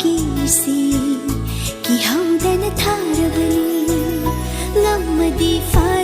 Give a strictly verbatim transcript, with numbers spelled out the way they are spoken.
ki si ki hau da na thar bani lam ma di fa